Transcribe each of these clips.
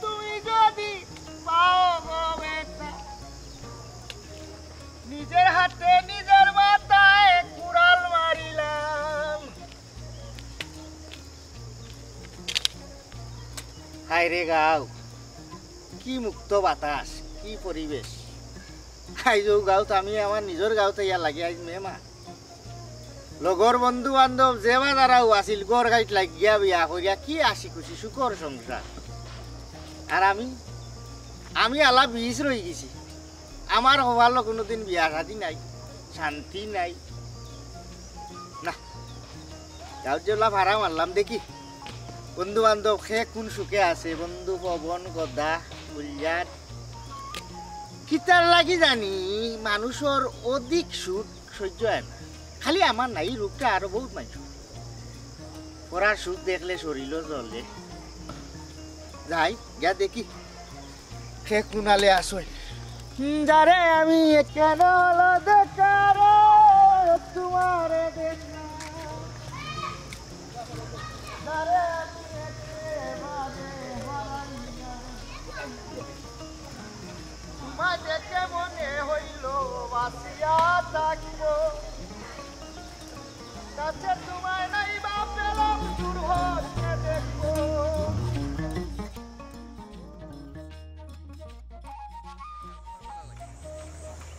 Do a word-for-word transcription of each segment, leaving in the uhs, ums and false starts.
তুমি যদি পাও গো বেটা, নিজের হাতে নিজের মাথায় কুড়াল মারিলাম। হায় রে গাঁও, কি মুক্ত বাতাস, কি পরিবেশ। আইজ অউ গাঁওত আমি আমার নিজর গাঁওত আইয়া লাগি আইজ মেহমান। লগর বন্ধু বান্ধব যে বা যারাও আছিল, ঘর গাইত লাগিয়া বিয়া করিয়া কি হাসি খুশি সুখর সংসার। আর আমি, আমি আলা বিষ রই গেছি। আমার কপালো কোনোদিন বিয়া শাদি নাই, শান্তি নাই। না, গাঁওত যেলা ভাড়া মারলাম, দেখি বন্ধু বান্ধব কে কোন সুখে আছে, বন্ধু পবন, গদা, গুলজার। কিতার লাগি জানি মানুষর অধিক সুখ সহ্য হয় না। খালি আমার না, ই রোগটা আরো বহুত মানুষ। পরার সুখ দেখলে শরীরও জ্বলে। যাই, গিয়া দেখি কে কুনালে আসই। যারে আমি কেন দেখা তোমারে দেখা, যারে আমি একেবারে হারাইয়া। তোমায় দেখে মনে হইল বাঁচিয়া থাকিব। কাছে তোমায় নাই বা পেলাম, দূর হতে দেখব।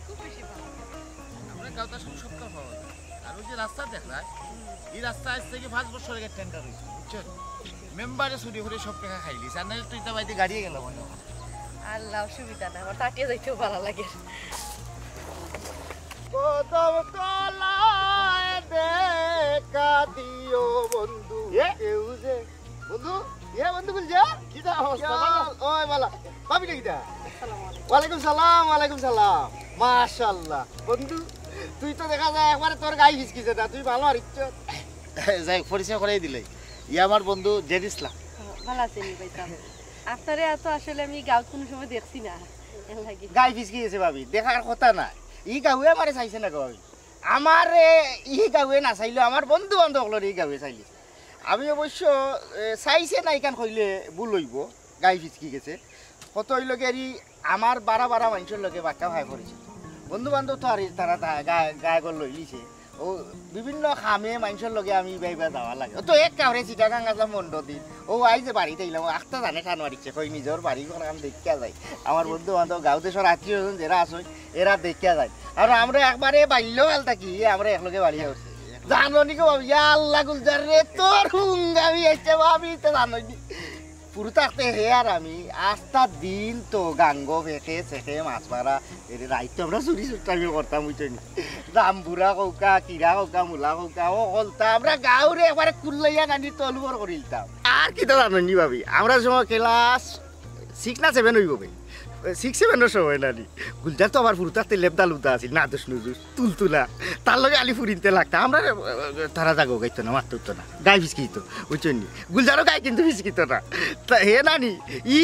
খুব বেশি ভালো। আমরা গাঁওত আসলে সব কাম পাওয়া যায়। আর ওই যে রাস্তা দেখলাম, এই রাস্তা আজ থেকে পাঁচ বছর আগে টেন্ডার হয়েছে, বুঝছো? মেম্বারে চুরি করে সব টাকা খাইলিস, আর নাহলে তুই তো বাড়িতে গাড়িয়ে গেল মনে হয়। আল্লাহ, অসুবিধা না, আমার তাকিয়ে যাইতেও ভালো লাগে। কদম তলায় দেখা দিও বন্ধু, এ? কেউ যে বন্ধু, এ বন্ধু গুলজার, কি দা অবস্থা, ইয়া, ভালো? ওই বালা। ভাবি নাকি দা? আসসালামু আলাইকুম। ওয়ালাইকুম সালাম, ওয়ালাইকুম সালাম। মাশাআল্লাহ। বন্ধু, তুই তো দেখা যায় একবারে তোর গাই ফিসকিছে না, তুই ভালো আর ইচ্ছা। যাই হোক, পরিচয় করাই দিলে। ই আমার বন্ধু জেড ইসলাম। ভালো আছেন নি ভাই সাহেব? আপনারে এত আসলে আমি গাঁওত কোনো সময় দেখছি না, এর লাগি। গাই ফিসকি গেছে ভাবি, দেখার কথা না। ই গাঁওয়ে আমারে চাইছে না গো ভাবি। আমারে ই গাঁওয়ে না চাইলেও আমার বন্ধু বান্ধব অকলরে ই গাঁওয়ে চাইলিছে। আমি অবশ্য, এ, চাইছে না ইখান কইলে ভুল অইবো, গাই ফিসকি গেছে। কত অইলো গি, এরি আমার বারা বারা মানষর লগে বাক্কা ভাই পরিচিত। বন্ধু বান্ধব তো আর তারা তা-, গা-, গায়ে গর লইলিছে। ও বিভিন্ন কামে মানষর লগে আমি ইবা ইবা যাওয়া লাগে। ও তো এক কামরে চিটাগাং আসলাম পনেরো দিন। ও আইজ যে বাড়িত আইলাম, আখতা জানে খান মারিছে, কই নিজর বাড়ি ঘর আমি দেখিয়া যাই। আমার বন্ধু বান্ধব গাঁও দেশর আত্মীয় স্বজন যেরা আছে, এরা দেখিয়া যায়। আর আমরা একবারে বাল্যকাল থাকি, আমরা একলগে বাড়ি আছি। জানো নি গো ভাবি, ইয়া আল্লাহ গুলজার রে, তোর হুঙ্গামি আইছে ভাবি, তো জানো নি। পুরু থাকতে হে আর আমি, আস্তা দিন তো গাঙ্গো ফেকে সেকে মাছ মারা, এরে রাইত তো আমরা চুরি চুট্টামি করতাম, বুঝছো নি? জাম্বুরা কউক্কা, কিরা কউক্কা, মুলা কউক্কা, ও কলতা, আমরা গাঁওরে একবারে কুল্লাইয়া নানি তলুবর করিলতাম। আর কিতা জানো নি ভাবি, আমরা সময় ক্লাস সিক্স না সেভেন অইবো বে। সিক্স সেভেনর সময় নানি। গুলজার তো আবার পুরু থাকতে লেবদা লুদা আছিল, নাদুস নুদুস, তুলতুলা। তার লগে আলি ফুরিনতে লাগতা। আমরা, আহ, তারা জাগো গাইতো না, মারতো তো না। গাই ফিসকিতো, বুঝছো নি? গুলজারও গাই কিন্তু ফিসকিতো না। তা হে নানি, ই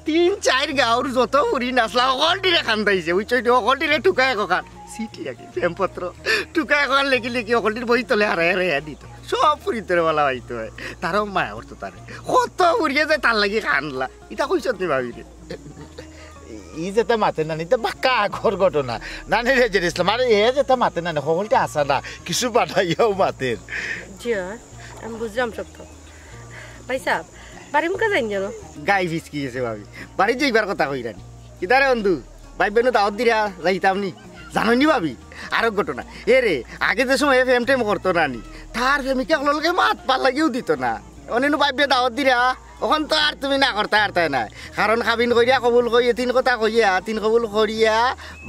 তিন চাইর গাঁওর যত ফুরিন আসলা, অকলটিরে খান্দাইছে, বুঝছো নি? অকলটিরে টুকায় কখান। চিঠি আর কি, প্রেমপত্র। টুকায় কখান লেখি লেখি অকলটির বই তলে হারাই হারাই দিত। সব ফুরিন্তরে বলা হইতো হয়। তারাও মায়া করতো তারে। কত ফুরিয়ে যায় তার লাগি খানলা। ইতা কইছত নি ভাবিরে? ই যেটা মাতে নানি, ইতা বাক্কা আগর ঘটনা। নানি রে জের ইসলাম, আরে এ যেটা মাতে নানি, হকলটা আসা না, কিছু বানাইয়াও মাতের। জি অয়, আমি বুঝলাম সব তো। ভাই সাহেব, বাড়ি মুখা যাইন যেন। গাই ফিসকি গেছে ভাবি। বাড়ি যাইবার কথা কইরানি। কিতারে বন্ধু, ভাই বেনু দাওয়াত দিরা যাইতাম নি। জানো নি ভাবি, আরো ঘটনা। এ রে, আগে যে সময় প্রেম টেম করতো নানি, তার প্রেমিকা হকলর লগে মাত পার লাগিও দিত না। অনেনু ভাবিয়ে দাওয়াত দিরা, অখন তো আর তুমি না করতায় পারতায় নায়। কারণ কাবিন করিয়া কবুল কইয়া, তিন কথা কইয়া, তিন কবুল করিয়া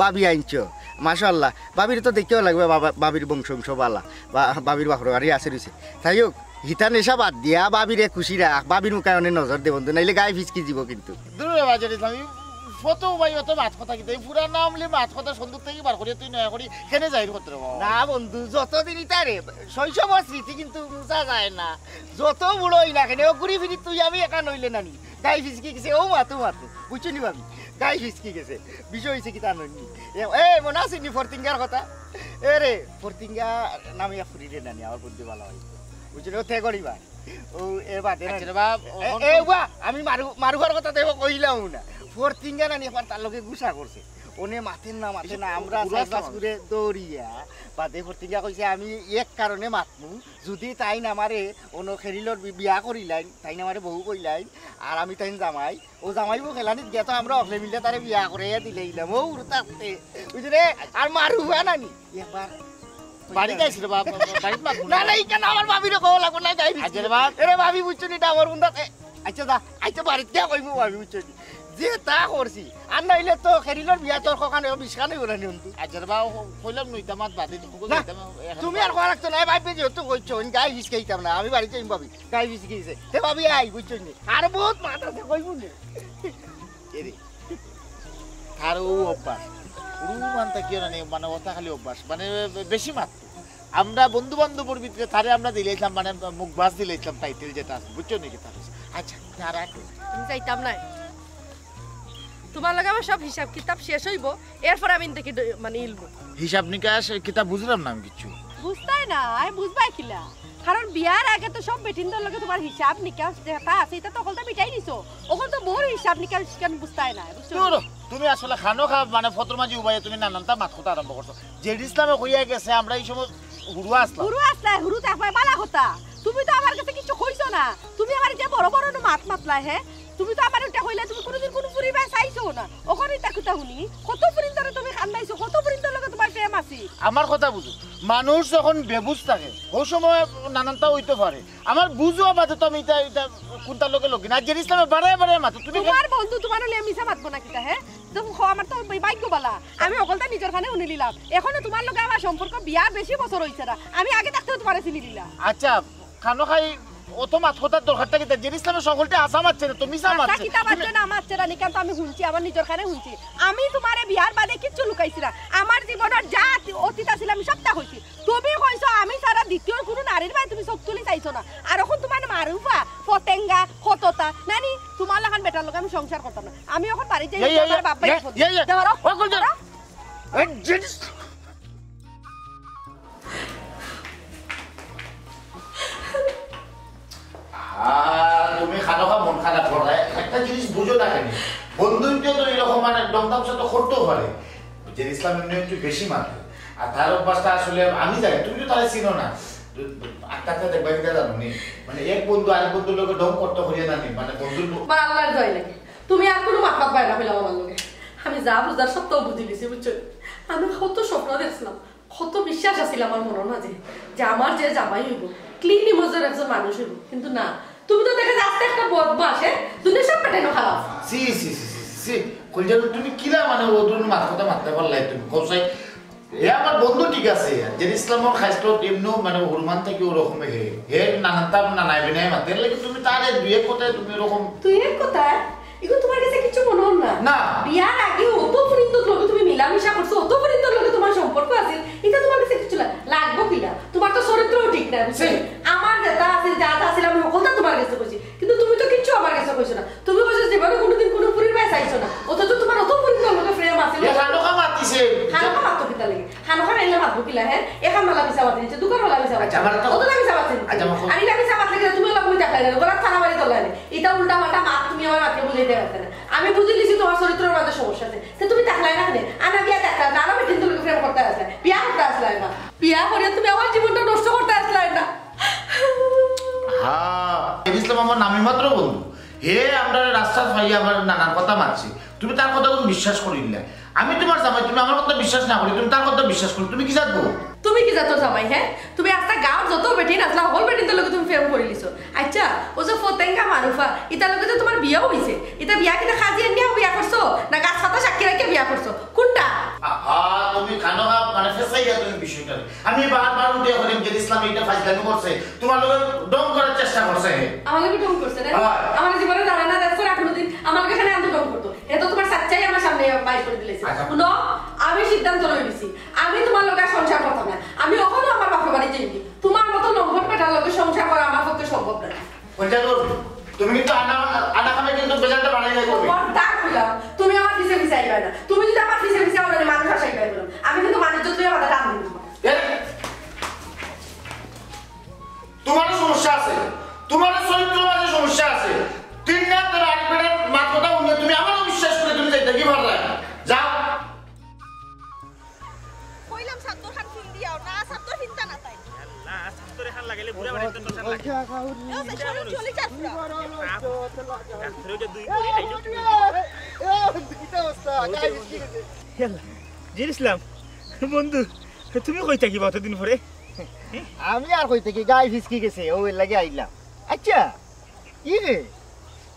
ভাবি আনছো। মাশাআল্লাহ, ভাবির তো দেখিও লাগবে, বাবা, ভাবির বংশ বংশ বালা, বা ভাবির বাপর বাড়ি আছে রইছে। তাই হোক, হিতা নেশা বাদ দিয়া ভাবিরে খুশি রাখ, ভাবির মুখায় অনেক নজর দে বন্ধু, নাইলে গাই ফিসকি দিব কিন্তু। দূর রে বাজারে আমি ফটো ভাই অত মাত কথা কিতা, এই পুরা নাম লি মাত কথা সন্দুক থাকি বার করিয়া তুই নয়া করি কেনে যাইর করতে রে বাবা? না বন্ধু, যতদিন ইতা রে, শৈশবর স্মৃতি কিন্তু মুছা যায় না। যত বুড়ো অই না কেনে, ও ঘুরি ফিরি তুই আমি একা নইলে নানি। গাই ফিসকি গেছে, ও মাতু মাতু। বুঝছো নি ভাবি? গাই ফিসকি গেছে। বিষয় হইছে কিতা নইনি? এ, এ, মনে আছে নি ফরতিঙ্গার কথা? এ রে, ফরতিঙ্গা নামে এক ফুরি রে নানি, আমার বন্ধু বালা অয়। বুঝছো নি? ও তে করিবা। ও, এ বাদে না। আচ্ছা রে বাপ, এ, অখন এ, উবা, আমি মারু-, মারুফার কথা তো কইলাম না। ফরতিঙ্গা নানি একবার তার লগে গুসা করছে। অনে মাতের না, মাতের না, আমরা চাইবাস করে দৌড়িয়া। বাদে ফরতিঙ্গা কইছে, "আমি এক কারণে মাতমু, যুদি তাইন আমারে অনো খেরিলর বি-, বিয়া করিলাইন, তাইন আমারে বউ কইলাইন, আর আমি তাইন জামাই।" ও জামাই বউ খেলানিত গিয়া তো আমরা অকলে মিলে তারে বিয়া করাইয়া দিলাইলাম। ও উড়তাতে। বুঝলে? আর মারুফা নানি। একবার বাড়িত আইস রে বাপ, বাড়িত মাত না, না, ইখান আমার ভাবিরে কওয়া লাগবো না, গাই আচ্ছা রে বাপ। এরে ভাবি বুঝছো নি, ডাঙর বুন্দা, এ, আচ্ছা দা, আচ্ছা বাড়িত গিয়া কইমু ভাবি বুঝছো নি। যে তা করছি, আর নাইলে তো খেরিলর বিয়া তোর কখানে, বিশখানে ওরা নিয়ম তুই। আচ্ছা রে বাপ, কইলাম নু ইতা মাত বাদে তুমি না, যাইতাম, এখন তুমি আর কওয়া লাগতো না, ভাই বেজে তো কইছো, আমি গাই হিসকাইতাম না, আমি বাড়িত যাইম ভাবি, গাই হিসকাইছে। তে ভাবি আই, বুঝছো নি? আর বহুত মাত আছে, কইমু নে। এরে, তার ও অভ্যাস। রুমান তা কিও না নি, মানে ওটা খালি অভ্যাস, মানে বে-, বেশি মাত। আমরা বন্ধু বান্ধবর ভিতরে তারে আমরা দিলাইছিলাম, মানে মুখ বাস দিলাইছিলাম, টাইটেল যেটা আছে, বুঝছো নাকি তার? আচ্ছা, তারা আমি যাইতাম নাই। তোমার লগে আমার সব হিসাব কিতাব শেষ হইব, এরপর আমি দেখি ড-, মানে ইলবো। হিসাব নিকাশ কিতা বুঝলাম না আমি কিচ্ছু। বুঝতায় না, আমি বুঝবায় কিলা? কারণ বিয়ার আগে তো সব বেটিন্তর লগে তোমার হিসাব নিকাশ যেটা আছে, এটা তো অকলতা মিটাই নিছো। অখন তো মোর হিসাব নিকাশ কেন বুঝতায় না, বুঝছো? দূর, তুমি আসলে খানো খা, মানে ফতর মাঝে উবাইয়া তুমি নানানতা মাত কথা আরম্ভ করছো। জেড ইসলামে কইয়া গেছে, আমরা এই সময় হুরু আসলাম। হুরু আসলায়, হুরু থাকবায় বালা কথা। তুমি তো আমার কাছে কিছু কইছো না। তুমি আমার যে বড় বড় নু মাত মাতলায়, হে? তুমি তো আমার ওটা কইলে তুমি কোনোদিন কোনো ফুরি বায় চাইছো না। অখন ইতা কথা হুনি, কত ফুরিন্তরে তুমি খান্দাইছো, কত ফুরিন্তর লগে তোমার প্রেম আছে। আমার কথা বুঝো, মানুষ যখন বেবুঝ থাকে, ও সময় নানানতা হইতে পারে। আমার বুঝো বাদে তো আমি ইটা, ইটা কোনটার লগে লগি না। জেড ইসলামে বারে বারে মাতো, তুমি তোমার বন্ধু তোমার লগে মিছা মাতবো না কিতা, হে? তো খ-, আমার তো ভাগ্য বালা, আমি অকলতা নিজর কানে হুনি নিলাম। এখনো তোমার লগে আমার সম্পর্ক বিয়ার বেশি বছর হইছে না, আমি আগে থাকতেও তোমারে চিনি নিলাম। আচ্ছা, খানো খাই অত মাত কথার দরকারটা কিতা? জেড ইসলামে সকলটা হাছা মাতছে না, তো মিছা আচ্ছা, মাতছে। কিতা তুমি মাতছে না, মাতছে না, নিকান তো আমি হুনছি, আমার নিজর কানে হুনছি। আমি তোমারে বিয়ার বাদে কিচ্ছু লুকাইছি না। আমার জীবনের যা অতি-, অতীত আছিল, আমি সবটা কইছি। তুমি কইছো আমি ছাড়া দ্বিতীয় কোনো নারীর বায় তুমি চোখ তুলি চাইছো না। আর অখন তোমার মারুফা, ফতেঙ্গা, কততা, নানি, তোমার লাখান বেটার লগে আমি সংসার করতাম না। আমি অখন বাড়ি যাই, এই, এই, আমার বাপ ভাই এই, ফোন এই, এই, ধরো, ও, কই যাও? ধরো। এই, জেড ইস-, আহা, তুমি খানো খা মন খারাপ করো না। একটা জিনিস বুঝো না কেন? বন্ধুত্ব তো এরকম মানে দমদাম সাথে করতেও পারে। জেড ইসলাম এমনি একটু বেশি মাতে। আর তার অভ্যাসটা আসলে আমি জানি, তুমি তো তারে চিনো না। আটটা আটটা দেখবা কিতা জানো নি? মানে এক বন্ধু আরেক বন্ধুর লগে ঢং করতে করিয়া না নি, মানে বন্ধুর ব- বা আল্লাহর দোয়াই লাগে। তুমি আর কোনো মাত মাতবায় না কইলাম আমার লগে। আমি যা বুঝার সব তো বুঝি গেছি, বুঝছো? আমি কত স্বপ্ন দেখছিলাম। কত বিশ্বাস আছিল আমার মনর মাঝে যে আমার যে জামাই হইব, ক্লিন ইমেজর একজন মানুষ হইব, কিন্তু না, তুমি তো দেখা যায় আস্তে একটা বদমাস, হ্যাঁ? দুনিয়া সব পেটানো খারাপ। সি, সি, সি, সি, সি, সি। কইলে তুমি কিলা মানে ও তুমি মাত কথা মাততে পারলাই তুমি? কও চাই, এ আমার বন্ধু ঠিক আছে, আর জেড ইসলামর খাইছলত এমনিও মানে হুরুমান থাকি ওরকম হে। হে নানান তার নানায় বিনায় মাতে, এর লাগি তুমি তারে দুই এক কথায় তুমি ওরকম দুই এক কথায়? এগুলো তোমার কাছে কিছু মনে হল না? না। বিয়ার আগে অত ফুরিন্তর লগে তুমি মিলামিশা করছো, অত ফুরিন্তর লগে তোমার সম্পর্ক আছে, এটা তোমার কাছে কিছু লা-, লাগবো কিলা? তোমার তো চরিত্রও ঠিক না, বুঝছো? জি। আমার যেটা আছে, যা যা আছিল, আমি হকলটা তোমার কাছে কইছি, কিন্তু তুমি তো কিচ্ছু আমার কাছে কইছো না। তুমি কইছো জীবনে কোনোদিন কোনো ফুরির বায় চাইছো না, অথচ তোমার অত ফুরিন্তর লগে প্রেম আছে। এ খানো খা মাতিছে। খানো খা মাতো কিতা লাগে? খানো খা এলে মাতবো কিলা, হ্যাঁ? এখান মালা মিছা মাতি দিচ্ছে, দুকান মালা মিছা মাতি আচ্ছা, আমার তো অত মিছা মাতি দিচ্ছে। আচ্ছা, আমার আর এটা মিছা মাতলে কিনা তুমি ওলা তুমি দেখাই না, ওরা থানা বাড়ি তোলা নেই। এটা উল্টা পাল্টা মাত তুমি আমার মাতলে বুঝাইতে পারতে না। আমি বুঝি নিছি তোমার চরিত্রর মাঝে সমস্যা আছে। তো তুমি দেখলাই না কেনে? আনা বিয়া দেখলাই না, আনা বেটিন্তর লগে প্রেম করতে আসলে, বিয়া করতে আসলে না। বিয়া করে তুমি আমার জীবনটা নষ্ট করতে আসলে না। হ্যাঁ, ইসলাম আমার নামে মাত্র বন্ধু। হে আমরা রাস্তা পাইয়া আমার নানার কথা মানছি। তুমি তার কথা কোনো বিশ্বাস করিল না। আমি তোমার জামাই, তুমি আমার কথা বিশ্বাস না করি, তুমি তার কথা বিশ্বাস করো, তুমি কি জানবো? তুমি কি জাতর জামাই, হ্যাঁ? তুমি আস্তা গাঁওর যত বেটিন আসলা, হকল বেটিন্তর লগে তুমি প্রেম করি লিছো। আচ্ছা, ও যে ফতেঙ্গা মারুফা, ইতার লগে যে তোমার বিয়াও হইছে, ইতা বিয়া কিনা কাজিয়া নিয়া বিয়া করছো, না গাছ পাতা সাক্ষী রাখিয়া বিয়া করছো, কোনটা? আহা, তুমি খানো খা, মানে ফেসাইয়া তুমি বিষয়টা। আমি বারবার উঠে কইলাম যে ইসলাম এটা ফাইজলামি করছে, তোমার লগে ঢং করার চেষ্টা করছে। আমার লগে ঢং করছে না? হ্যাঁ। আমার জীবনে দাঁড়া না দেখছো না কোনোদিন, আমার লগে এখানে আনতে ঢং করতো। এ তো তোমার সাচ্চাই আমার সামনে বাইর করে দিলেছে। আচ্ছা। শুনো, আমি সিদ্ধান্ত লই দিছি, আমি তোমার লগে আর সংসার করতাম না। আমি অখনো আমার বাপের বাড়ি যাইবি। তোমার মতো লম্পট বেটার লগে সংসার করা আমার পক্ষে সম্ভব না। পঞ্চানন, তুমি কিন্তু আনা, আনা খাবে কিন্তু বেজালটা বাড়াই যাবে। তোমার দাগ খুলাম, তুমি আমার পিছে পিছে আইবা না। তুমি যদি আমার পিছে পিছে আমার মানুষ আসাই পাইবে না, আমি কিন্তু মানুষ যত আমার টান দিব। এ, তোমারও সমস্যা আছে। তোমার ইয়াল্লা, জের ইসলাম, বন্ধু, তুমি কই থাকিবা অতদিন পরে? আমি আর কই থাকি, গাই ফিসকি গেছে, ও এর লাগি আইলাম। আচ্ছা, ই রে,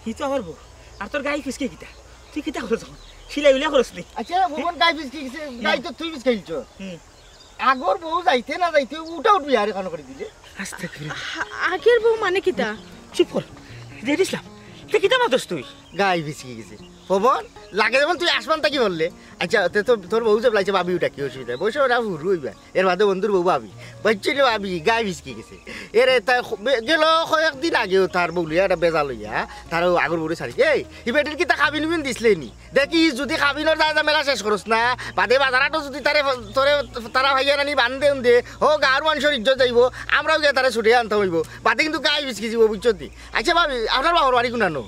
হি তো আমার বউ, আর তোর গাই ফিসকি কিতা? তুই কিতা করস এখন? সিলাই উলাই করস নি? আচ্ছা, ভুবন গাই ফিসকি গেছে, গাই তো তুই ফিসকাইলছ। হুম। আগর বউ যাইতে না যাইতে উঠা উঠবি আর এখান করি দিলে। আস্তে করে। আ-, আগের বউ মানে কিতা? চুপ কর। জের ইসলাম, তুই কিতা মাতস তুই? গাই ফিসকি গেছে। পবন, লাগে যেমন তুই আসমান থাকি বললে। আচ্ছা, তে তো তোর বউ যে বলাইছে ভাবি উঠা কি অসুবিধা? বসে ওরা হুরু হইবা। এর বাদে বন্ধুর বউ ভাবি। বুঝছি রে ভাবি, গাই ফিসকি গেছে। এরে তা খ-, বে-, গেল কয়েকদিন আগেও তার বউ লইয়া একটা বেজা লইয়া, তার আগর বউরে সারি। এই, ই বেটির কিতা খাবিন উবিন দিছলে নি? দেখি, যদি খাবিনর যা যা মেলা শেষ করস না, বাদে বাজারাটো যদি তারে, তোরে, তারা ভাইয়া নানি বান্ধে উন্দে, ও গাঁর মানুষর ইজ্জত যাইবো, আমরাও গিয়া তারে ছুটে আনতে হইবো। বাদে কিন্তু গাই ফিসকি যাইবো, বুঝছো তি? আচ্ছা ভাবি, আপনার বাপর বাড়ি কোনানো?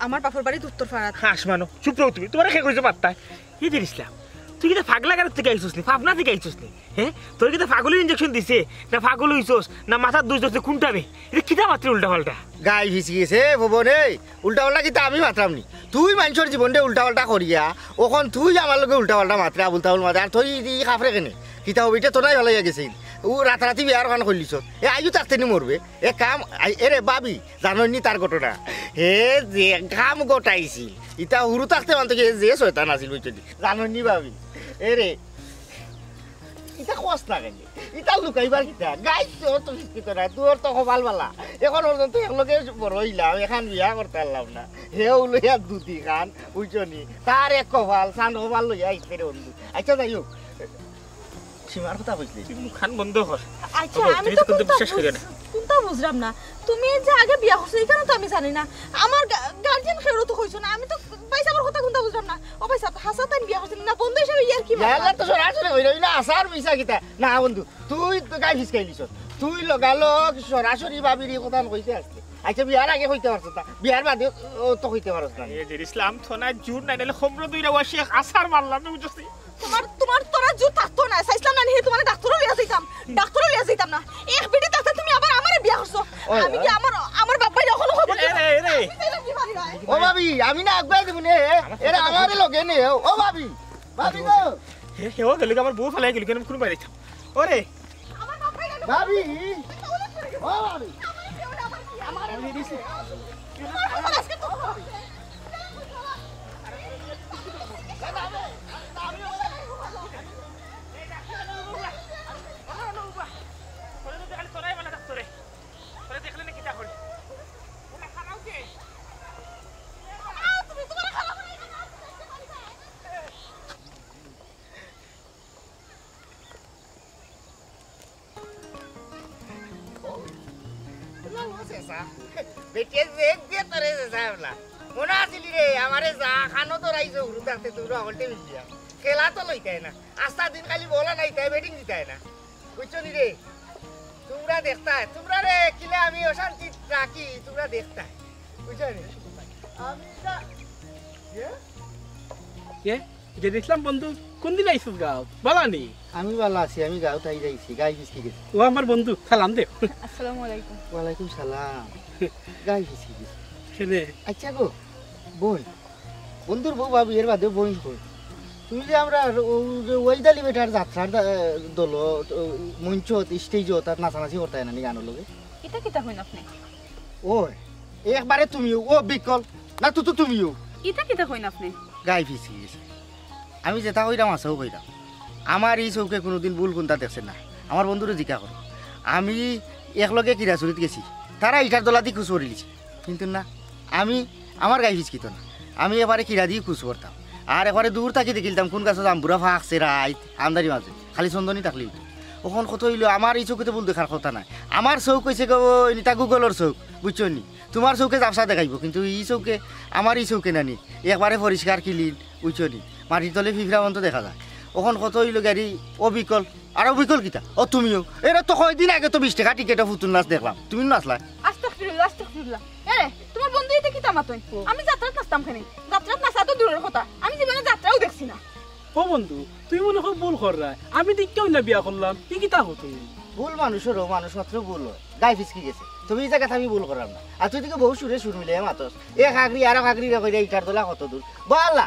আমার বাপর বাড়ি উত্তর ফাড়াত। হাস মানো, চুপ রও তুমি, তোমার কে কইছে পাত্তায়? ই জের ইসলাম, তুই কিতা পাগলা গারদ থাকি আইছস নি, পাবনা থাকি আইছস নি? হ্যাঁ, তোর কিতা পাগলের ইঞ্জেকশন দিছে, না পাগল হইছস, না মাথার দুষ ধরছে, কোনটা রে? এটা কিতা মাতরে উল্টা পাল্টা? গাই ফিসকি গেছে, ভবন, এই উল্টা পাল্টা কিতা আমি মাতরাম নি? তুই মানুষর জীবনরে উল্টা পাল্টা করিয়া, অখন তুই আমার লগে উল্টা পাল্টা মাতরে, আবুল তাবুল মাতরে, আর তুই ই খাফরে কেনে? কিতা হবে, এটা তো নাই ভালাইয়া গেছে। ও রাতারাতি বিয়ার খান করলিছ। এ আইও থাকতে নি মরবে। এ কাম, আই, এরে ভাবি, জানো নি তার ঘটনা? হে যে কাম ঘটাইছিল, ইতা হুরু থাকতে মানতে কি যে শয়তান আছিল, বুঝছো নি? জানো নি ভাবি? এরে, ইতা কস না কেনে? ইতা লুকাইবার কিতা? গাই তোর তো শিক্ষিত না, তোর তো কপাল বালা। এখন পর্যন্ত একলগে বড় হইলাম, এখন বিয়া করতে পারলাম না। হে লইয়া দুটি খান, বুঝছো নি? তার এক কপাল, সান কপাল লইয়া আইছে রে বন্ধু। আচ্ছা, যাই হোক, সীমার কথা কইছিলে। তুই মুখখান বন্ধ কর। আচ্ছা, ওগো, আমি তুই তো তো কোনটা কোনটা বিশ্বাস করি না। বুঝ-, কোনটা বুঝলাম না। তুমি যে আগে বিয়া করছো, এখানে তো আমি জানি না। আমার গা-, গার্জিয়ান কেউরে তো কইছো না। আমি তো ভাই সাহেবের কথা কোনটা বুঝলাম না। ও ভাই সাহেব, হাছা তাই বিয়া করছেন না, বন্ধু হিসাবে ইয়ার কি মারবা? ইয়ালা তো সরাসরি কইলো, ইলা আসার মিছা কিতা? না বন্ধু, তুই তো গাই ফিসকাইলিছ। তুই লগালগ সরাসরি ভাবির ই কথা কইতে আসতে। আচ্ছা, বিয়ার আগে কইতে পারছ না, বিয়ার বাদে ও তো কইতে পারছ না। এ জের ইসলাম, থনা জুর নাই, নাইলে খমরো দুইরা ওয়াশি এক আসার মারলাম, বুঝছস নি? তোমার, তোমার, তোরা জুর থাকতো না, চাইছিলাম না নি, তোমার ডাক্তারও লইয়া যাইতাম, ডাক্তারও লইয়া যাইতাম না। এক বেটি থাকতে তুমি আবার আমারে বিয়া করছো। ওই, আমি কি ওই। আমার, আমার বাপ ভাই এখনো খবর এ, এ, এ, এ। আমি তাইলে কি পারি ভাই? ও ভাবি, আমি না আগুয়াই দেবো নে, আমার এরা কথা আমারে লগে নে, ও ভাবি, ভাবি গো। হে, হে, ও গেল, আমার বউ ফালাই গেল, কেন কোন বাইরে যাইতাম? ওরে। আমার বাপ ভাই এখনো ভাবি, খবর ও ভাবি। আমার কেউ না, আমার কি? আমার আজকে তো বেটিয়ে জেদ দিয়ে তোরে যে যায় বলা। মনে আছিল রে, আমারে যা খানো তোর আইজ উরু থাকতে তোর হকলটে মিলিয়া। খেলা তো লইতায় না। আস্তা দিন খালি বলা নাই, তাই ব্যাটিং দিতায় না। বুঝছো নি রে? তোমরা দেখতায়, তোমরা রে কিলে আমি অশান্তি রাখি, তোমরা দেখতায়। বুঝছো নি? আমি যা-, এ? এ? যে দেখলাম বন্ধু, কোন দিন আইছস গাঁও? বালা নি? আমি বালা আছি, আমি গাঁও তাই যাইছি, গাই ফিসকি গেছি। ও আমার বন্ধু, সালাম দে। আসসালামু আলাইকুম। ওয়ালাইকুম সালাম। গাই ফিসকি গেছি। কেনে? আচ্ছা গো, বই। বন্ধুর বউ ভাবি, এর বাদে বই কই? তুমি যে আমরা ও-, যে ওয়াইদালি বেটার যাত্রার দা-, দল, ও, মঞ্চত, স্টেজত, তাত নাচানাচি করতায় না নি গানর লগে? ইতা কিতা কইন আপনি? ওই, একবারে তুমিও, ও বিকল, না তো, তো তুমিও। ইতা কিতা কইন আপনি? গাই ফিসি গেছে। আমি যেটা কইরাম, আছেও কইরাম। আমার ই চউখে কোনোদিন ভুল কুন্তা দেখছে না। আমার বন্ধুরে জিকা করো। আমি একলগে কিরাচুরিত গেছি। তারা ইটার দলাদি খুশ করিলিছে। কিন্তু না, আমি, আমার গাই ফিসকিত না। আমি এবারে কিরা দি খুশ করতাম। আর এবারে দূর থাকি দেখিলতাম কোন গাছো জাম্বুরা ফাঁকছে রাইত, আন্দারি মাঝে। খালি চন্দনি থাকলে অইতো। অখন কত অইলো, আমার ই চউখে তো ভুল দেখার কথা নায়। আমার চউখ কইছে গো, নিতা গুগলর চউখ, বুঝছো নি? তোমার চউখে জাপসা দেখাইবো, কিন্তু ই চউখে, আমার ই চউখে নানি, একবারে পরিষ্কার clean, বুঝছো নি? মাটির তলে ফিফরা মন্ত দেখা যায়। অখন কত অইলো গাড়ি অবিকল, আর অবিকল কিতা? ও তুমিও। এরা তো কয়দিন আগে তো বিশ টেকা টিকেটে ফুতুল নাচ দেখলাম, তুমি নাচলায়। আস্তাগফিরুল্লাহ, আস্তাগফিরুল্লাহ। এরে, তোমার বন্ধু ইতা কিতা মাতইন? ও। আমি যাত্রাত নাচতাম কেনে? যাত্রাত নাচা তো দূরের কথা, আমি জীবনে যাত্রাও দেখছি না। ও বন্ধু, তুই মনে হয় ভুল কররায়। আমি দেখিয়াউ না বিয়া করলাম, ই কিতা কও তুমি? ভুল মানুষেরও মানুষ মাত্র ভুল হয়। গাই ফিসকি গেছে। তবে ই জাগাত আমি ভুল করলাম না। আর তুই দিকে বহু সুরে সুর মিলে মাতস। এক আগরি আরো আগরি রে কইরা ইটার দলা কত দূর। বালা,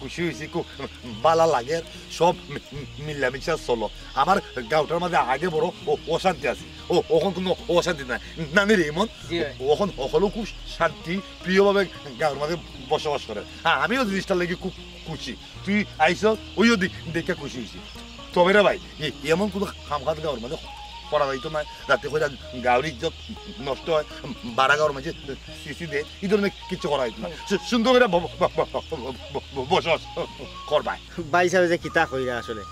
খুশি অইছি, খুব ভালা লাগের। সব মি-, মি-, মিলামিশা চলো। আমার গাঁওটার মাঝে আগে বড় অ-, অশান্তি আছিল, অখন কুনু অশান্তি নাই। নানি রে ইমন, জি ভাই। অখন হকলেউ খুব শান্তি প্রিয়ভাবে গাঁওর মাঝে বসবাস করের। হ্যাঁ, আমিও জিনিসটার লাগি খুব খুশি। তুই আইছস, অইও দি-, দেখিয়া খুশি অইছি। তবে রে ভাই, এ-, এমন কুনু কাম কাজ গাঁওর মাঝে করা যাইতো নায়, যাতে কইরা গাঁওর ইজ্জত নষ্ট অয়, বারা গাঁওর মাঝে ছিছি দেয়, ই ধরনের কিচ্ছু করা যাইতো নায়। সু-, সুন্দর কইরা ব-, ব-, ব-, ব-, ব-, ব-, বসবাস করবায়। ভাইসাবে যে কিতা কইরা আসলে,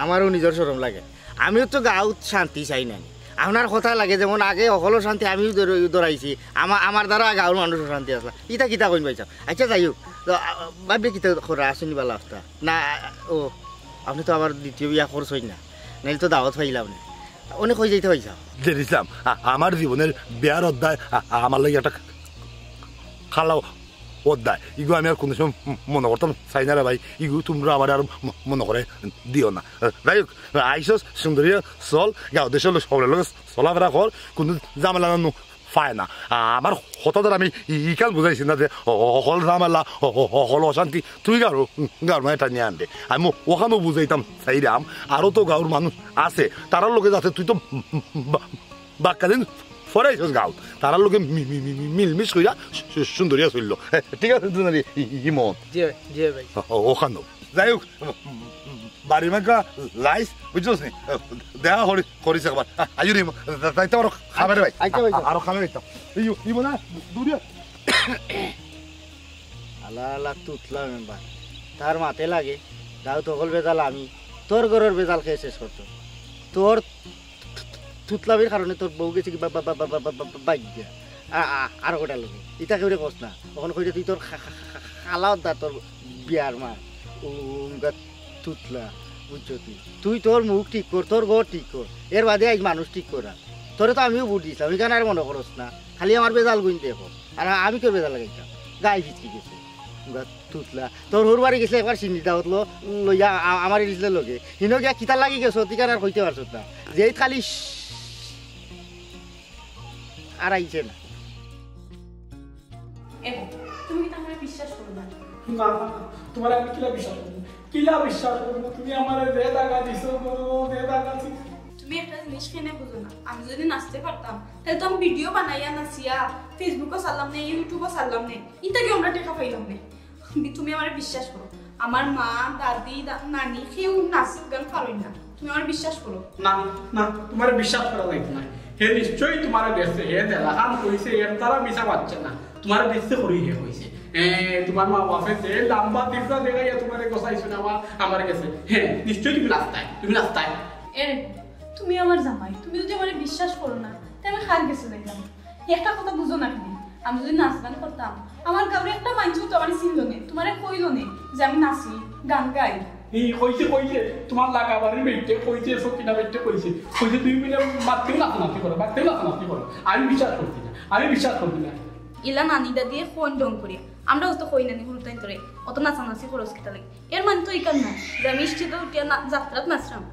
আমারও নিজর শরম লাগে। আমিও তো গাঁওত শান্তি চাই না। আপনার কথা লাগে যেমন আগে হকলর শান্তি আমিও দর-, দরাইছি, আমা-, আমার দ্বারা গাঁওর মানুষ অশান্তি আছলা। ইতা কিতা কইন ভাইসাব? আচ্ছা, যাই হোক, তো, আ, ভাবি কিতা করা আসুনি বালা অবস্থা? না, ও, আপনে তো আবার দ্বিতীয় বিয়া করছইন না, নাইলে তো দাওয়াত পাইলাম না। অনে কই যাইতা ভাইসাব? জের ইসলাম, আ-, আমার জীবনের বিয়ার অধ্যায়, আ-, আমার লাগি একটা খালা অধ্যায়। ইগু আমি আর কুনু সময় মনো করতাম চাই না রে ভাই। ইগু তুমরা আমারে আর ম-, মনো করাই দিও না। যাই হোক, আইছস সুন্দর অইয়া চল, গাঁওর দেশর লোক হকলর লগে চলাফেরা কর, কুনু ঝামেলা যেন পায় না। আ-, আমার কথা দ্বারা আমি ই-, ইখান বুঝাইছি না যে অ-, অ-, হকল ঝামেলা, অ-, অ-, অ-, হকল অশান্তি তুই গাঁওর, গাঁওর মাঝে টানিয়া আনবে। আমি অখানও বুঝাইতাম চাইরাম, আরো তো গাঁওর মানুষ আছে, তারার লগে যাতে তুই তো বা-, বাক্কা দিন পরে আইছস গাঁওত, তারার লগে মি-, মি-, মি-, মি-, মিলমিশ কইরা সু-, সুন্দর অইয়া চললো। এ, ঠিক আছে তো নানি, ই-, ই-, ইমন? জি ভাই, জি ভাই। অ-, অ-, অখানও। যাই হোক, বাড়ি মাগা লাইস, বুঝছস নি? দেখা করি-, করিস একবার। আ-, আইও রে, তাই তো আরো খাবে রে ভাই। আচ্ছা ভাই। আ-, আরো খাবে ভাই তো। এই, এই বোনা, দূরে। আলা আলা তুতলা মেম্বার। তার মাতে লাগে, গাঁওত হকল বেজাল আমি। তোর ঘরর বেজাল কে শেষ করতো? তোর তুতলামির কারণে তোর বউ গেছে কি বা-, বা-, বাইক দিয়া। আ-, আ-, আরো কটা লগে। ইতা কেউরে কস না। অখন কইরে তুই তোর খা-, খা-, খা-, খা-, খালা অদ্দা তোর বিয়ার মা। উ-, উঙ্গা তুতলা, বুঝছো তুই? তুই তোর মুখ ঠিক কর, তোর ঘর ঠিক কর। এর বাদে আইজ মানুষ ঠিক করা। তোরে তো আমিও ভোট দিছলাম, ইখান আর মনো করস না। খালি আমার বেজাল গুইন দেখো। আর আমি কেউর বেজাল লাগাইতাম? গাই ফিচকি গেছে। উঙ্গা তুতলা। তোর হউর বাড়ি গেছে একবার সিন্নি দাওয়াত লো, লইয়া আ-, আমারে দিছলে লগে। হিনো গিয়া কিতার লাগি গেছো, তুই কেন আর কইতে পারছত না? যেই খালি আর আইছে না। এ, তুমি কিতা আমারে বিশ্বাস করো না? না, না, না, তুমারে আমি কিলা বিশ্বাস করমু? কিলা বিশ্বাস করমু? তুমি আমারে যে টাকা দিছো গো, যে টাকা দিছো। তুমি একটা জিনিস কেনে বুঝো না? আমি যদি নাচতে পারতাম, তাইলে তো আমি ভিডিও বানাইয়া নাচিয়া Facebook-ও ছাড়লাম নে, YouTube-ও ছাড়লাম নে, ইতা কি আমরা টেকা পাইলাম নে? তুমি আমারে বিশ্বাস করো, আমার মা, দাদি, দা-, নানি কেউ নাচ গান পারইন না, তুমি আমারে বিশ্বাস করো। না, না, তুমারে বিশ্বাস করা যাইতো না। হে নিশ্চয়ই তুমারে দেখছে, হে যেলাখান কইছে, এর দ্বারা মিছা মাতছে না। তুমারে দেখছে করি হে কইছে। এ, তুমার মা বাপে যে লম্বা দিবরা দেখাইয়া তুমারে গছাইছে না আমার, আমার গেছে। হে, নিশ্চয়ই তুমি নাচতায়, তুমি নাচতায়। এরে, তুমি আমার জামাই, তুমি যদি আমারে বিশ্বাস করো না, তে আমি কার গেছে যাইতাম? একটা কথা বুঝো না কেনে? আমি যদি নাচ গান করতাম, আমার গাঁওর একটা মাইনষেও তো আমারে চিনলো নে, তুমারে কইলো নে যে আমি নাচি, গান গাই। এই কইছে, কইছে, তুমার লাগা বাড়ির বেটিয়ে কইছে, সকিনা বেটিয়ে কইছে, কইছে তুমি মিলে মাততেও নাচানাচি করো, মাততেও নাচানাচি করো। আমি বিশ্বাস করছি না, আমি বিশ্বাস করছি না। ইলা নানি দাদিয়ে কইন ঢং করি, আমরাও তো কই নানি হুরুতাইন্তরে, অত নাচানাচি করস কিতা লাগি? এর মানে তো ইখান নায় যে আমি stage-ও উঠিয়া না-, যাত্রাত নাচরাম।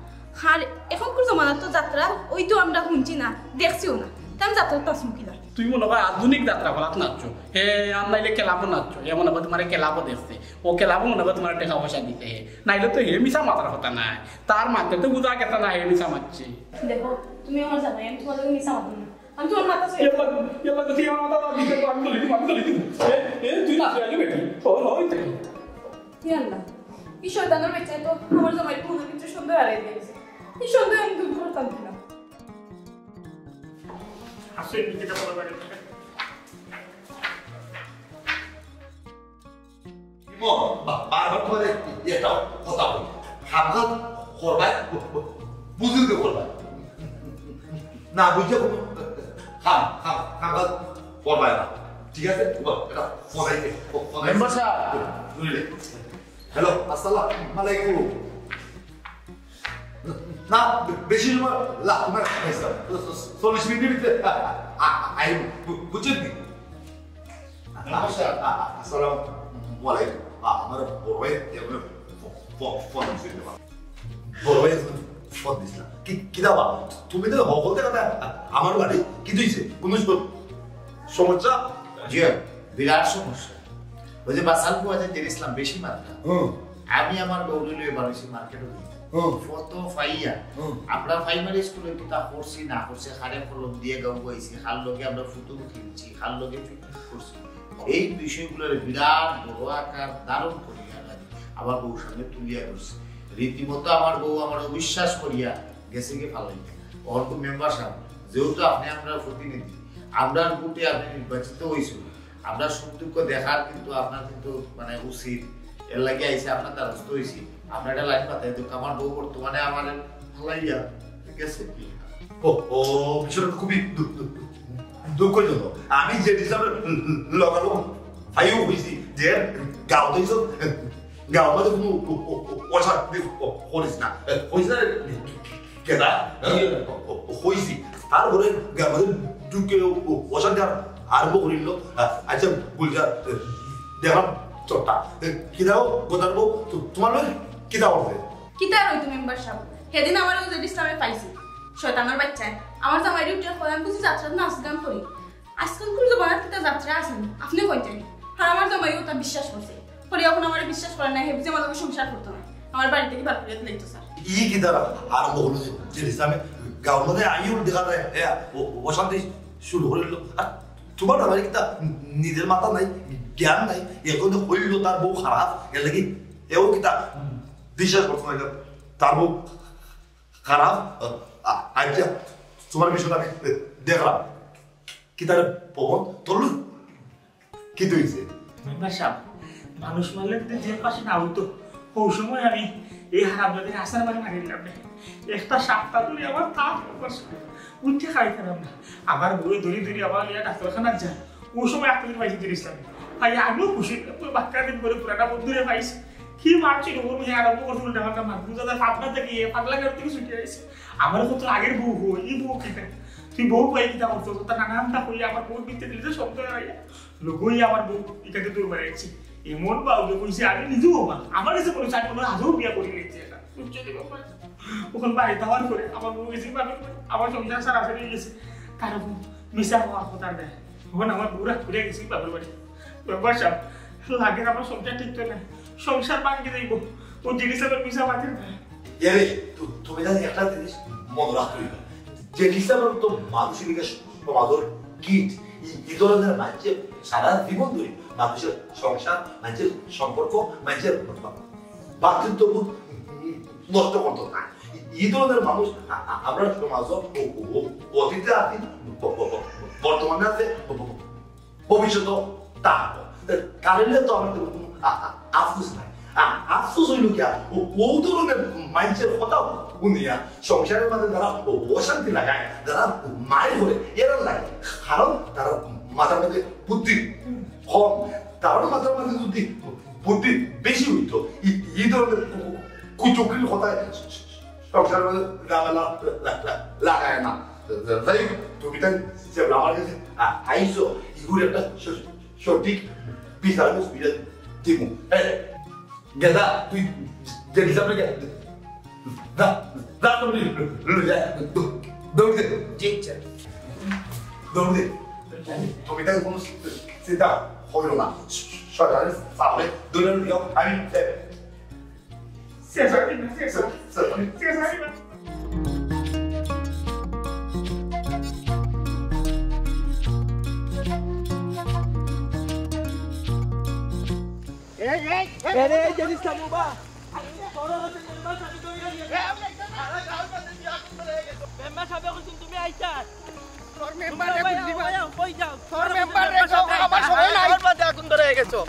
আর এখনকুর জমানাত তো যাত্রা অইতো আমরা হুনছি না, দেখছিও না, তে আমি যাত্রাত নাচমু কিলা? তুই মনে হয় আধুনিক যাত্রা পালাত নাচছো। হে, আর নাইলে club-ও নাচছো। হে মনে হয় তুমারে club-ও দেখছে। ও club-ও মনে হয় তুমারে টেকা পয়সা দিছে হে। নাইলে তো হে মিছা মাতার কথা নায়। তার মাতে তো বুঝা গেছে না হে মিছা মাতছে। দেখো, তুমি আমার জামাই, আমি তুমার লগে মিছা মাতমু না। আমি তুমার মাথা ছুঁই। ইয়াল্লা, ইয়াল্লা, তুই আমার মাথা দিতে তো আমি তুলি দিব, আমি তুলি দিব। এ, এ, তুই না তুই আগে বেটি। ও, ও, ওই থেকে। হে আল্লাহ, ই শয়তানর বাচ্চায় তো আমার জামাইর মনের ভিতরে সন্দেহ হারাই দিছে। ই সন্দেহ আমি দূর করতাম কিলা? আসো, এদিকে এটা বলা লাগে। ইমন, বা-, বারবার তুমারে একটা কথা কই। কাম কাজ করবায়, বু-, বু-, বুঝিল তো করবায়। না বুঝে কুনু কাম, কাম, কাম কাজ করবায় না। ঠিক আছে? ও, এটা ফোন আইছে, ফো-, ফোন আইছে। Member sub. ধরিলে। হ্যালো, আসসালামু আলাইকুম। না, বে-, বেশি সময় লাগতো না, ভাই সাহেব। চল্লিশ মিনিটের ভিতরে আ-, আ-, আ-, আই, বু-, বুঝছেন নি? নমস্কার। আ-, আ-, আসসালামু আলাইকুম। আ-, আমার বড় ভাই এমনি ফো-, ফো-, ফোন দিছিল। বড় ভাই ফোন দিছিল। কি, কি দাবা? তুমি তো হকল দেখা না, আ-, আমার বাড়ি। কি হইছে? কোনো স-, সমস্যা? জি, বিরাট সমস্যা। ওই যে বাসাল ফুয়া যে জের ইসলাম বেশি মাত্রা। হুম আমি আমার বউরে লইয়া বার হইছি মার্কেটে দিতে। হুম ফটো পাইয়া হুম আমরা প্রাইমারি স্কুলে কিতা করছি না করছি, খারে কলম দিয়া গাও গাইছি, খার লগে আমরা ফুতুল খেলছি, খার লগে পিকনিক করছি। এই বিষয়গুলোর বিরাট বড় আকার ধারণ করিয়া আমার বউর সামনে তুলিয়া ধরছি। রীতিমতো আমার বউ আমার অবিশ্বাস করিয়া গেছে গিয়ে ফালাইয়া। অর্থ মেম্বার সাহেব, যেহেতু আপনি আমরা প্রতিনিধি, আমরার ভোটে আপনি নির্বাচিত হয়েছিল, আমরা সুখ দুঃখ দেখার কিন্তু আপনার কিন্তু মানে উচিত। এর লাগি আইসে আপনার দ্বারস্থ হইছি। আপনার একটা লাইন পাতাই দিক, আমার বউ বর্তমানে আমার ফালাইয়া গেছে কি? ও ও বিষয়টা খুবই দু- দু- দুঃখজনক। আমি যে হিসাবে লগালো ভাইও হইছি যে গাঁও তো গাঁও মাঝে কোনো অশান্তি করিস না, হইস না রে? কেনা হইছি। তারপরে গাঁও মাঝে ঢুকে অশান্তি আর আরম্ভ করিল। আচ্ছা, বুঝা দেখলাম চোরটা। কিনা গো গোদার বউ, তোমার লগে কিতা করছে? কিতা রইতো মেম্বার সাহেব? সেদিন আমার ওই জেড ইসলামে পাইছি শয়তানের বাচ্চায়। আমার জামাইরে উঠে কয়, আমি বুঝি যাত্রাত নাচ গান করি। আজকাল কোন জমানাত কিতা যাত্রা আছে নি? আপনি কইতেন। আর আমার জামাইও তা বিশ্বাস করছে। পরে এখন আমার বিশ্বাস করে না, হে বুঝে আমার লগে সংসার করতো না। আমার বাড়ি থেকে বার করে দিলাইতো স্যার। ই কিতা আরম্ভ হলো যে জেড ইসলামে গাঁওর মধ্যে আইও দেখা যায়, হ্যাঁ, অশান্তি শুরু করিল। আর তোমার আমার কিতা নিজের মাথা নাই, জ্ঞান নাই, এখন তো হইল তার বউ খারাপ, এর লাগি এও কিতা বিশ্বাস করতো না তার বউ খারাপ। আ- আচ্ছা, তোমার বিষয়টা আমি দেখলাম। কিতা রে পবন, তোর লগে কিতা হইছে? মেম্বার সাহেব, মানুষ মারলে কিন্তু জেল পাশে না হইতো। ওই সময় আমি এই হারামজাদির আসার মানে মারি দিলাম রে। একটা সাপ্তাহ ধরে আমার তা মেম্বার সাহেব উঠতে খাইতাম না। আমার বউয়ে ধরি ধরি আমার লিয়া ডাক্তারখানাত যায়। ওই সময় একটা দিন পাইছি তিরিশ টাকা। ভাই, আমিও খুশি। ওই বাক্কা দিন পরে পুরাটা বন্ধুরে পাইছি। কি মারছিল? ওর মেয়ে আরম্ভ করছিল ডাকাটা মার। বুঝা যায় পাবনা থেকে, পাগলা ঘাট থেকে ছুটে আইছে। আমার কত আগের বউ হো, এই বউ কিতা? তুই বউ পাই কিতা করতো? তোর নানানটা কই আমার বউ বিতে দিলে তো সব তো হারাইয়া। লোকই আমার বউ এটাকে দূর বাড়াইছে। এমন বাউকে কইছে, আমি নিজেও অবাক। আমার কাছে মনে হচ্ছে আমি মনে হয় আজও বিয়া করি নিয়েছি এটা। বুঝছো নি বাবা? ওখানে বাড়ি যাওয়ার পরে আমার বউ গেছে বাপের বাড়ি। আমার সংসার সারা হয়ে গেছে। তার উপর মিশা হওয়া কথা দেয়। ওখানে আমার বউ রাগ করে গেছে বাপের বাড়ি। মেম্বার সাহেব, লাগে আমার সংসার ঠিক তো না। সংসার ভাঙি যাইব। ও জিনিস আমার মিশা মাতের না। এরে, তু- তুমি জানি একটা জিনিস মনে রাখতে হইবে। জেড ইসলামের তো মানসিক বিকাশ সমাজের কীট। ই- এই ধরনের মানুষের সারা জীবন ধরে মানুষের সংসার, মানুষের সম্পর্ক, মানুষের ভাতৃত্ববোধ নষ্ট করতো না। এই ধরনের মানুষ আ- আ- আমরা সমাজে অ- অ- অ- অতীতে আছি, ব- ব- ব- বর্তমানে আছে, ব- ব- ব- ভবিষ্যতে থাকবো। কারণে তো আমার তো কোনো আ- আ- আফসোস নাই। আ- আফসোস হইল কি, ও ও ধরনের মানুষের কথা শুনিয়া সংসারের মাঝে যারা অশান্তি লাগায়, যারা মাইর করে, এরা লাগে। কারণ তারা মাথার মধ্যে বুদ্ধি কম, তারা মাথার মধ্যে যদি বুদ্ধি বেশি হইতো, এই- এই ধরনের কু- কুচক্রীর কথায় সংসারের মাঝে ঝামেলা লা- লা- লা- লাগায় না। যাই হোক, তুমি তাই যে আমার কাছে আ- আইছো, এগুলো একটা স- সঠিক বিচার আমি সুবিধা দিব। এই, গেদা, তুই যে হিসাবে গে-, যা, যা, তুমি ল- ল- যা, দৌ- দৌড় দে। জি স্যার। দৌড় দে। তুমি তাই কোনো চিন্তা করো না। সরকারের সামনে দৌড়ে যাও, আমি শেষ হবে না, শেষ হবে। শেষ হবে না। এই, এই, এই, আরে, এই জানিস না, বাবা। মেম্বার সাহেব, এখন তুমি আইতা। তোর মেম্বার রে, ভাই, বুঝলি ভাই? ভাই, কই যাও? তোর মেম্বার রে, যাও, আমার সময় নাই। আমার বাদে আগুন ধরে গেছো।